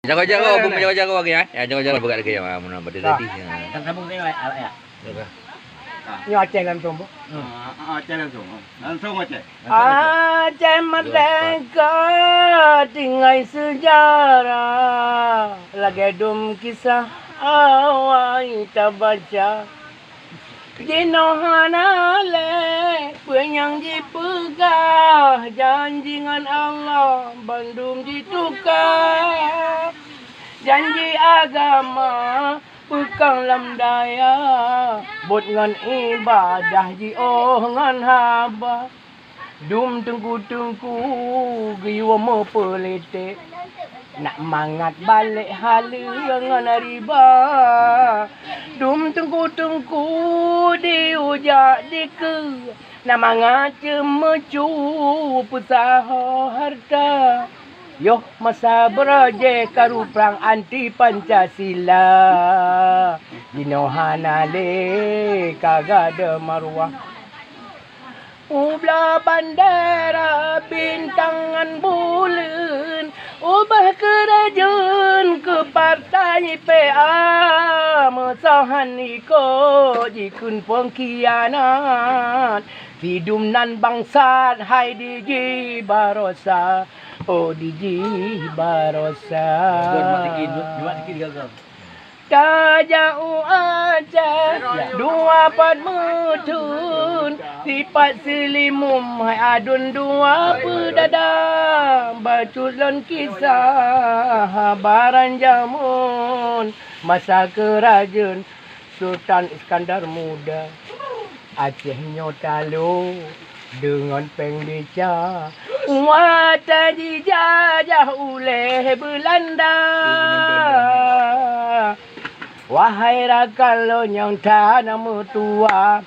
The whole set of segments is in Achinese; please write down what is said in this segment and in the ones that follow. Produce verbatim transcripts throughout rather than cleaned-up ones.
Jaga-jaga, bung jaga-jaga lagi, eh. Ya, jaga-jaga berat lagi, ya. Muna berdiri. Ah. Kan sambung tengok, eh, ya. Nyoe Aceh langsung, Bu. Hmm. Ah, ah, Aceh langsung. Langsung Aceh. Aceh merdeka tinggai sejarah, lagèe dum kisah awai tabaca. Jinoe hana lé peue nyang jipeugah, janji ngon Allah bandum jituka. Janji agama peukong lam dayah, buet ngon ibadah jiôh ngon haba. Dum teungku-teungku geuyue meupeuleuteh, nak mangat balek haleue ngon riba. Dum teungku-teungku diujak dikeue, nak mangat ceumeucue peusaho hareuta. Yoh masa beurajée karu prang anti Pancasila, jinoe hana lé ka gadôh maruah. Ubloe bandera bintang ngon buleuen, ubah keurajeuen keu partai P A, meusoh han ikot jikheun pengkhianat. Sidum nan bangsat hai di jih barosa, oh di jih barosa. Tajak u Aceh dua pat meuthon, sipat seulimum hai aduen dua peudada. Bacut lôn kisah baran jamon masa keurajeuen Sultan Iskandar Muda. Aceh nyoe talo deungon péng bica, watée jijajah ulée Beulanda. Wahai rakan lôn nyang hana meutuwa,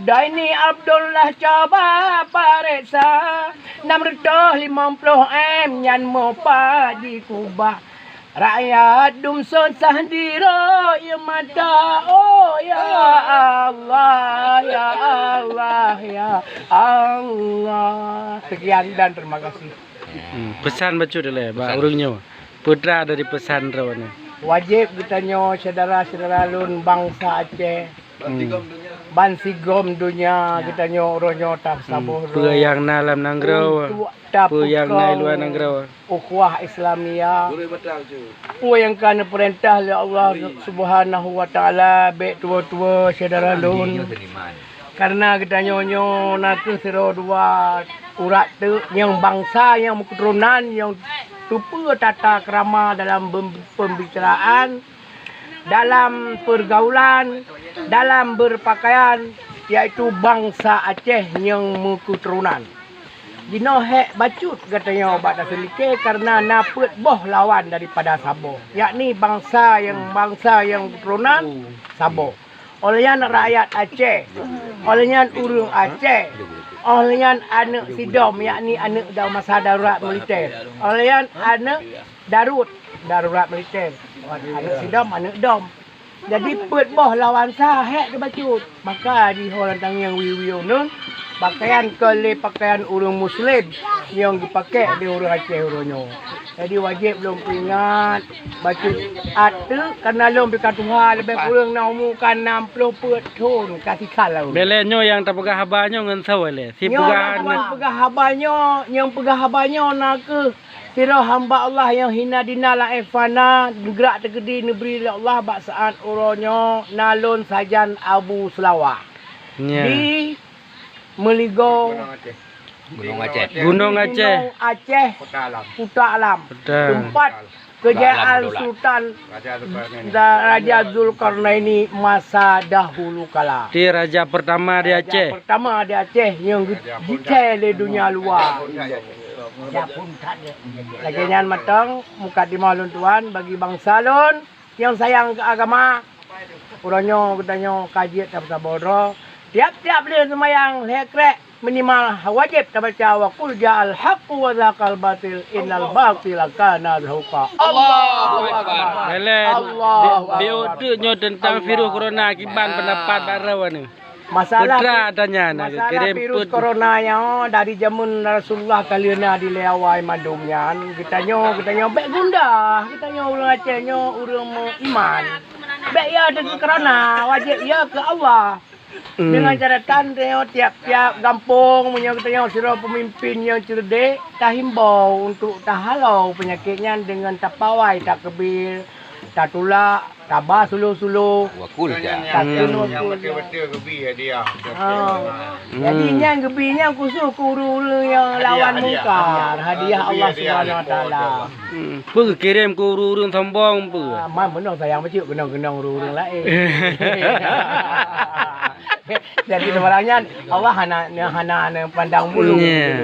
Daini Abdullah, cuba pareksa, nam reutôh limong ploh M nyan meupat jikubah. Rakyat dum susah diroe mata, oh ya Allah, ya Allah, ya Allah. Sekian dan terima kasih. Hmm, pesan bacut lé bak ureueng nyoe. Peue teuma dari pesan droeneuh? Wajéb geutanyoe syedara-syedara lôn bansa Aceh, hmm, ban sigom donya, ya, geutanyoe uroe nyoe tasaboh, hmm, droe. Peue nyang na lam nanggroe, untuk peue nyang na i luwa nanggroe. Ukhuwah Islamiyah. Peue nyang ka neupeurintah lé Allah Subhanahu wa Taala, bèk tuwoe-tuwoe syedara lôn. Karena geutanyoe nyoe na kheueh sidroe dua urat teuk nyang bansa nyang meuketuronan nyang teupeue tata krama dalam bem-, pembicaraan, dalam pergaulan, dalam berpakaian, yaitu bansa Aceh nyang meuketuronan. Jinoe hék bacut geutanyoe bak taseulike karena na peuet boh lawan daripada saboh, yakni bansa nyang, bansa nyang keturonan saboh. Óh lheueh nyan rakyat Aceh, óh lheueh nyan ureueng Aceh, óh lheueh nyan aneuk sidom, yakni aneuk da-, masa darurat militer, óh lheueh nyan aneuk darut, darurat militer, aneuk sidom, aneuk dom. Jadi peuet boh lawan sa hék teubacut. Maka di ho lam tangieng wie-wie uneun, pakaian kon lé pakaian ureueng Muslim nyang geupakék lé ureueng Aceh uroe nyoe. Jadi wajéb lôn peuingat, bacut ateueh, karena lôn pih ka tuha, leubeh kureueng na umu ka nam ploh peuet thon ka sikal lôn. Bèk lé nyoe nyang tapeugah haba nyoe ngon soe lé. Si nyoe peugah nyang na- peugah haba nyoe, nyang peugah haba nyoe na kheueh sidroe hamba Allah nyang hina dina laén fana, geugrak teukeudi neubri lé Allah bak saát uroe nyoe, na lôn sajan Abu Seulawah. Nya. Di Meuligoe, Gunong Aceh. Gunong Aceh. Gunong Aceh, Kuta Alam. Kuta Alam. Kuta. Tempat kejayaan Sultan Raja Zulkarnaini masa dahulu kala. Di raja pertama di Aceh. Raja pertama di Aceh nyang jicai lé dunia luwa. Lagèe nyan mantong mukadimah lôn tuan bagi bansa lôn nyang sayang keu agama. Uroe nyoe geutanyoe ka jeuet saboh-saboh droe. Tiap-tiap lheueh seumayang lhèe krek minimal wajéb tabaca wa qul ja'al haqqu wa zahaqal batil innal batila kana zahuqa. Allahu Akbar. Allahu Akbar. Allahu Akbar. Di, di uteuk nyoe tentang virus corona kiban pendapat bak droeneuh? Masalah Petra tanya nak masalah kirém virus put. Corona nyoe dari jameun Rasulullah ka lheueh na dilée awai mandum nyan, geutanyoe, geutanyoe bék gundah. Geutanyoe ureuëng Aceh nyoe ureuëng meuiman. Bék ya deungon corona, wajéb ya keu Allah. Hmm. Dengan catatan tanyoe tiap-tiap gampông meunyoe geutanyoe sidroe peumimpin nyang ceureudek, tahimbau untuk tahalo peunyakét nyan deungon tapawai takbir, tatulak, taba suloh-suloh. Wakul ka. Takheun wakul. Beutôi-beutôi geubi hadiah. Ha. Jadi nyan geubi nyan khusus keu ureuëng-ureuëng nyang lawan mungkar, hadiah Allah Subhanahu Wa Taala. Hmm. Peue kirém keu ureuëng-ureuëng sombong peue? Ah, man beunong sayang bacut keunong-keunong ureuëng-ureuëng laén. Jadi sebarang nyan Allah hana, hana, hana pandang bulu. Ya.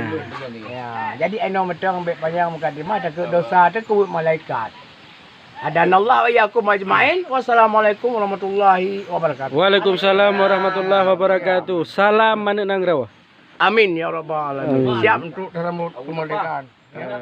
Ya, jadi eno meutong bék panyang mukadimah takheun dosa takheun malaikat. Hadanallahu wa iyyakum ajmain. Wassalamualaikum warahmatullahi wabarakatuh. Waalaikumsalam warahmatullahi wabarakatuh. Salam aneuk nanggroe. Amin ya rabbal alamin. Amin. Siap untuk tersambut kemerdekaan. Ya.